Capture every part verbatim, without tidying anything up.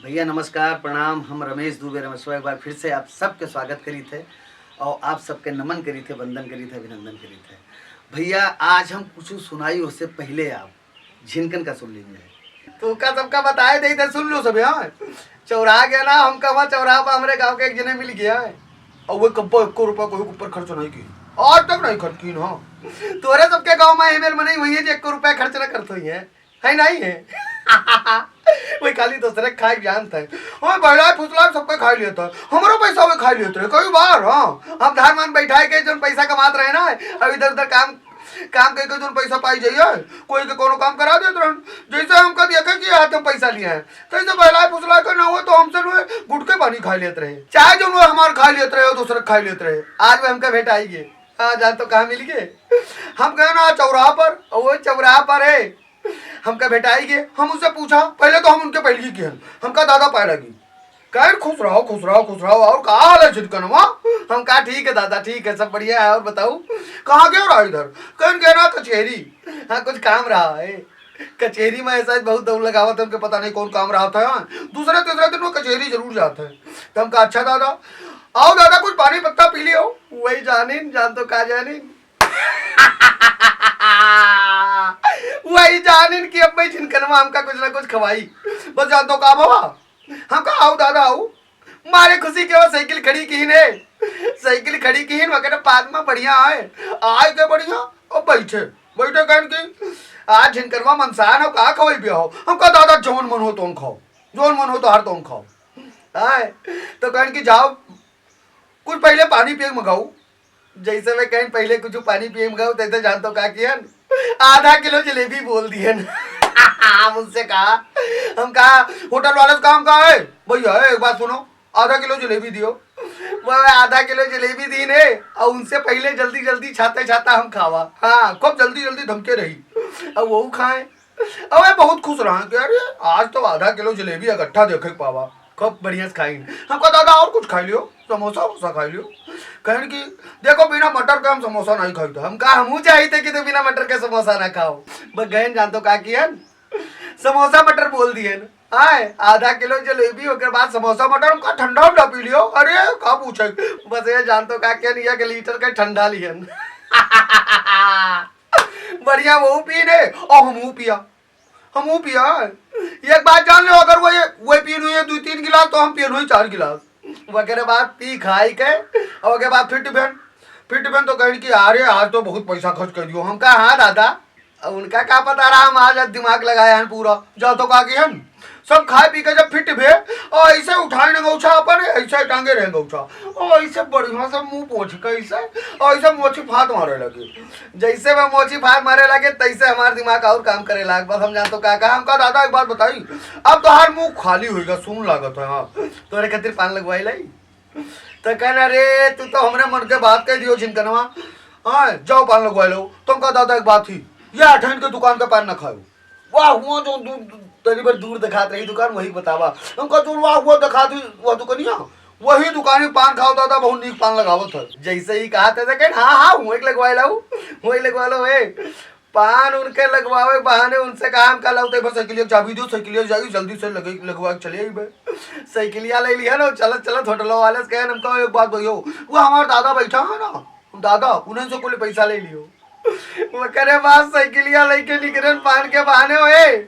भैया नमस्कार, प्रणाम। हम रमेश दुबे रमेशवा एक बार फिर से आप सबके स्वागत करीत है और आप सबके नमन करीत है, वंदन करीत है, अभिनंदन करीत है। भैया आज हम कुछ सुनाई, उससे पहले आप झिनकन का सुन लीजिए। तो का सबका बताए दे, इधर सुन लो सब। हाँ, चौराहा गया ना, हमका वहाँ चौराहा पर हमरे गाँव के एक जने मिल गया है। और वो कब्बो एको रुपया कोई ऊपर खर्च नहीं की, आज तक नहीं खर्च की ना। तोरे सबके गाँव में एमएल मनई वही है जो एको रुपया खर्च ना करत होई है, है नहीं है? वही खाली दूसरे खाए जानत है। हाँ, बहलाए फुसलाए सबके खाई लेत है, हमरो पैसा वे खाई लेत रहे कई बार। हाँ, हम धान मान बैठाए के जोन पैसा कमात रहे ना, अब इधर उधर काम काम कइके जोन पैसा पाई जाइए, कोई के कोनो काम करा देत रहन। जैसे हमका देखे कि हाथ में पैसा लिया है, तैसे बहलाए फुसलाए के ना हो तो हमसे नु गुटके पानी खाई लेत रहे, चाहे जोन वो हमार खाई लेत रहे और दूसरे खाई लेत रहे। आज वे हमका भेटाई गए। हाँ, जान तो कहाँ मिल गए? हम गए ना चौराहा पर, और वो चौराहा पर है, हमका भेटाई गए। हम उससे पूछा, पहले तो हम उनके पहले ही किहन, हमका दादा पाए लगी। कहन खुश रहो, खुश रहो, खुश रहो, और का हाल है झिनकनवा? हम कहा ठीक है दादा, ठीक है, सब बढ़िया है, और बताओ कहाँ गए रहा इधर? कहन गए ना कचेहरी, हाँ कुछ काम रहा है। कचेहरी में ऐसा बहुत दौड़ लगावत है, हमके पता नहीं कौन काम रहा था। दूसरे तीसरे दिन वो कचेहरी जरूर जात है। तो हम कहा अच्छा दादा, आओ दादा कुछ पानी पत्ता पी लियो। वही जानिन, जान तो का जानिन। वही जानिन कि अब भाई झिनकनवा हमका कुछ ना कुछ खवाई। बस जान तो का बाबा, हम कहा आओ दादा आओ। मारे खुशी के वो साइकिल खड़ी किहिन है, साइकिल खड़ी किहिन वगैरह बाद में बढ़िया आए, आए के बढ़िया और बैठे, बैठे कहन की आज झिनकनवा मनसान हो, का खवाई पिया हो? हम कहा दादा जौन मन हो तौन खाओ, जौन मन हो तो हर तौन खाओ। आए तो कहन की जाओ कुछ पहले पानी पिए के मंगाऊ। जैसे वे कहीं पहले कुछ पानी पिए मंगाऊ, तैसे जान तो का कियन, आधा किलो जलेबी बोल दियन। हम उनसे कहा, हम कहा होटल वाले से काम कहा है, भैया एक बात सुनो, आधा किलो जलेबी दियो। वो आधा किलो जलेबी दीन है और उनसे पहले जल्दी जल्दी छाते छाता हम खावा। हाँ, खूब जल्दी जल्दी धमके रही और वो खाए। अबे बहुत खुश रहा कि अरे आज तो आधा किलो जलेबी इकट्ठा देखे के पावा, खूब बढ़िया से खाइन। हम कहा दादा और कुछ खाई लियो, समोसा वमोसा खाई लियो। कहन की देखो बिना मटर के हम समोसा नहीं खाई थे। हम कहा हमहू चाहिए थे कि तो बिना मटर के समोसा ना खाओ। बस गहन जान तो का कियन, समोसा मटर बोल दियन। आए आधा किलो जलेबी, ओकर बाद समोसा मटर, हमका ठंडा उंडा पी लियो। अरे का पूछे, बस ये जान तो का कियन, एक लीटर के ठंडा लियन। बढ़िया वो पीने और हमहू पिया, हमहू पिया। एक बात जान लो, अगर वो ये वो पीनू ये दो तीन गिलास तो हम पीनू ही चार गिलास। वगैरह बाद पी खाई के और ओके बाद फिट भेन, फिट भेन तो कहन कि अरे आज तो बहुत पैसा खर्च कर दियो। हम कहा हाँ दादा, अब उनका का पता रहा हम आज दिमाग लगाया है पूरा। जा तो का कि हम सब खाए पी के जब फिट भे और ऐसे उठाए न गौछा अपन, ऐसे टांगे रहे गौछा और ऐसे बढ़िया से मुंह पोछ के ऐसे और ऐसे मोछी फात मारे लगे। जैसे मैं मोछी फात मारे लगे तैसे हमार दिमाग और काम करे लाग। बस हम जान तो का कहा, हम कहा दादा एक बात बताई, अब तो हर मुंह खाली होइगा, सुन लागत है। हाँ, तोरे खातिर पान लगवाई लाई। तो कहना रे तू तो हमरे मन के बात कह दियो झिनकनवा। हाँ, जाओ पान लगवाई लो। तुम कहा दादा एक बात ही, ये अठैन के दुकान का पान ना खाओ। वाह हुआ जो दूर, तनी भर दूर दिखात रही दुकान, वही बतावा। हमका जो वाह हुआ दिखात ही वह दुकनिया, वही दुकानी पान खाओ दादा, बहुत नीक पान लगावत है। जैसे ही कहा तैसे कहन हाँ हाँ वही लगवाए लाऊ, वही लगवा लो। ए पान उनके लगवावे बहाने उनसे कहा हम कल उते बस साइकिलिया के चाबी दियो, साइकिलिया जाई जल्दी से लगे लगवा के चले आई बे। साइकिलिया ले लिया ना, चलत चलत होटल वाले से कहन हमका एक बात भैयो, वो हमार दादा बैठा है ना, दादा उन्हें से कुल पैसा ले लियो। वो करे बात साइकिलिया लेके निकरन पान के बहाने होए।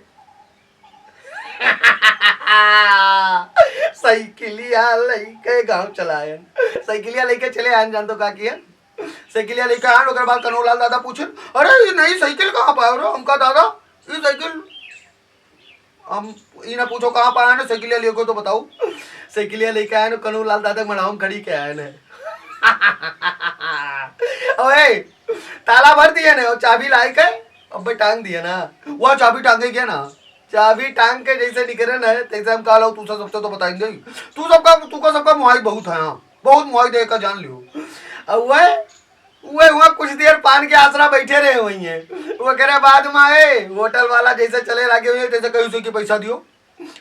साइकिलिया लेके गांव चलायन, साइकिलिया लेके चले आन जान तो का किया। साइकिलिया लेके आन ओकर बाद कन्हू लाल दादा पूछन, अरे ये नई साइकिल कहाँ पाए रो? हमका दादा ये साइकिल हम ई ना पूछो कहाँ पाए ना, साइकिलिया लेके तो बताओ। साइकिलिया लेके आए ना कन्हू लाल दादा के मड़ाव में खड़ी के आए ना। ओए ताला भर दिए ना और चाबी लाई के अब टांग दिए ना। वह चाबी टांगे गया ना, चाबी टांग के जैसे निकरे ना तैसे हम कहला तू सब सबसे तो बताएंगे। तू सबका तू का सबका मुहाई बहुत है। हाँ, बहुत मुहाई दे का जान लियो। अब वह उहे हुआ कुछ देर पान के आसरा बैठे रहे हुई हैं। ओकरे बाद में ए होटल वाला जैसे चले लागे हुए तैसे कही उसे कि पैसा दियो।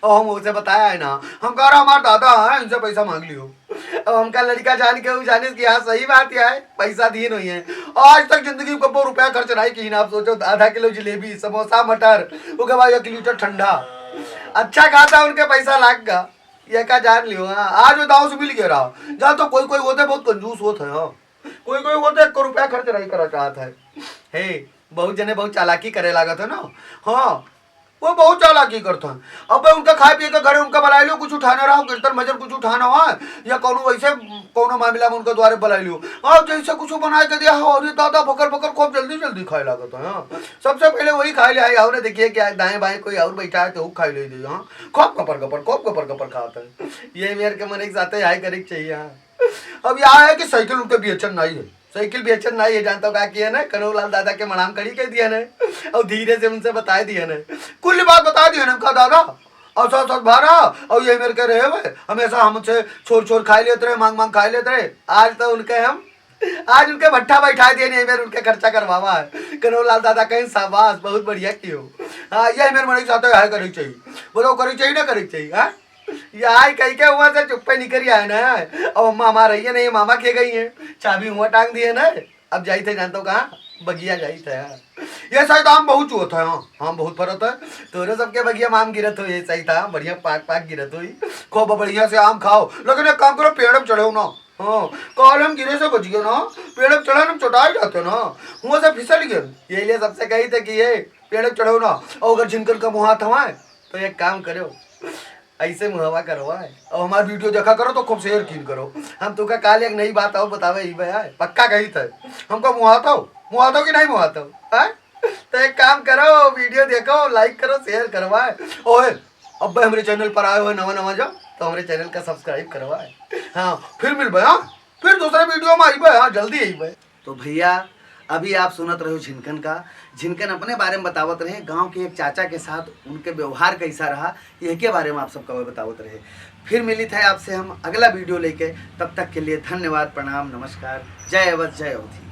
और हम उसे बताया है ना, हम कह रहा हमार दादा हैं इनसे पैसा मांग लियो। अब हमका लड़का जान के उ जानिस कि हाँ सही बात है पैसा दीन हुई है। आज तक जिंदगी में कबो रुपया खर्च नहीं की ना। आप सोचो आधा किलो जलेबी, समोसा, मटर, ओके बाद एक लीटर ठंडा। अच्छा खासा उनके पैसा लाग गा, ये का जान लियो। हाँ, आज वो दाव से मिल गया रहा। जा तो कोई कोई होते बहुत कंजूस होत है, हाँ। कोई कोई होते एक रुपया खर्च नहीं करा चाहत है। हे, बहुत जने बहुत चालाकी करे लागत है ना। हाँ, वो बहुत चालाकी करत हैं। अबे उनका खाए पिए के घरे उनका बुलाए लो, कुछ उठाना रहा, कीर्तन भजन कुछ उठाना हुआ, या कौनो वैसे कौनो मामला में उनका द्वारे बुलाए लो। और जैसे कुछ बनाए के दिया हो, अरे दादा, भकर भकर खूब जल्दी जल्दी खाए लागत है। हाँ, सबसे पहले वही खाए ले आए, और देखिए क्या दाएं बाएं कोई और बैठा है तो वो खाए ले दे। हाँ, खूब गपर गपर, खूब गपर गपर खात है। ये मेर के मन एक साथे हाय करे के चाहिए। हाँ, अब यह है कि साइकिल उनके बेचन नहीं है, साइकिल बेचन नहीं है, जानता हो का किया ना, कन्हैयालाल दादा के मड़ाम खड़ी कर दिया ना, और धीरे से उनसे बता दिया ना, कुल बात बता दिया ना, का दादा, और साथ साथ भारा, और ये मेर के रहे हुए, हमेशा हमसे छोर छोर खाए लेत रहे, मांग मांग खाए लेत रहे। आज तो उनके हम, आज उनके भट्ठा बैठा दिए नहीं, मेरे उनके खर्चा करवावा है। कन्हैयालाल दादा कहीं शाबाश, बहुत बढ़िया कियो। हाँ, ये मेरे मन के साथ है करे चाहिए, बोलो करे चाहिए ना करे चाहिए, हाँ? ये आई कही के हुआ से चुप्पे निकल आए ना। अब अम्मा हमार रही है नहीं, मामा के गई है, चाबी हुआ टांग दिए ना। अब जाई थे जानता हूँ कहाँ, बगिया जाई थे। हाँ, ये सही तो आम बहुत चुअत है। हाँ, आम बहुत फरत है। तोरे सबके बगिया में आम गिरत हो, ये सही था, बढ़िया पाक पाक गिरत हो। खूब बढ़िया से आम खाओ, लेकिन एक काम करो, पेड़ में चढ़ो ना। हाँ, काल हम गिरे से बच गए ना, पेड़ में चढ़े हम चटाई जाते ना, हुआ से फिसल गए। ये लिए सबसे कही थे कि ये पेड़ में चढ़ो ना, और अगर झिनकन का मुहा थमाए तो एक काम करो, ऐसे मुहावा करवाए और हमार वीडियो देखा करो तो खूब शेयर कीन करो। हम तुका काल एक नई बात और बतावे ही बे आए, पक्का कही थे। हमको मुहातो, मुहातो कि नहीं मुहातो? हैं? तो एक काम करो, वीडियो देखो, लाइक करो, शेयर करवाए। ओए, अब भाई हमरे चैनल पर आए हो नवा नवा जब, तो हमरे चैनल का सब्सक्राइब करवाए। हाँ, फिर मिलबे, हाँ, फिर दूसरे वीडियो में आइबे, हाँ, जल्दी आइबे। तो भैया, अभी आप सुनत रहो झिनकन का, झिनकन अपने बारे में बतावत रहे, गांव के एक चाचा के साथ उनके व्यवहार कैसा रहा, यह के बारे में आप सबका वो बतावत रहे। फिर मिलित है आपसे हम अगला वीडियो लेके, तब तक के लिए धन्यवाद, प्रणाम, नमस्कार, जय अवध, जय अवधी।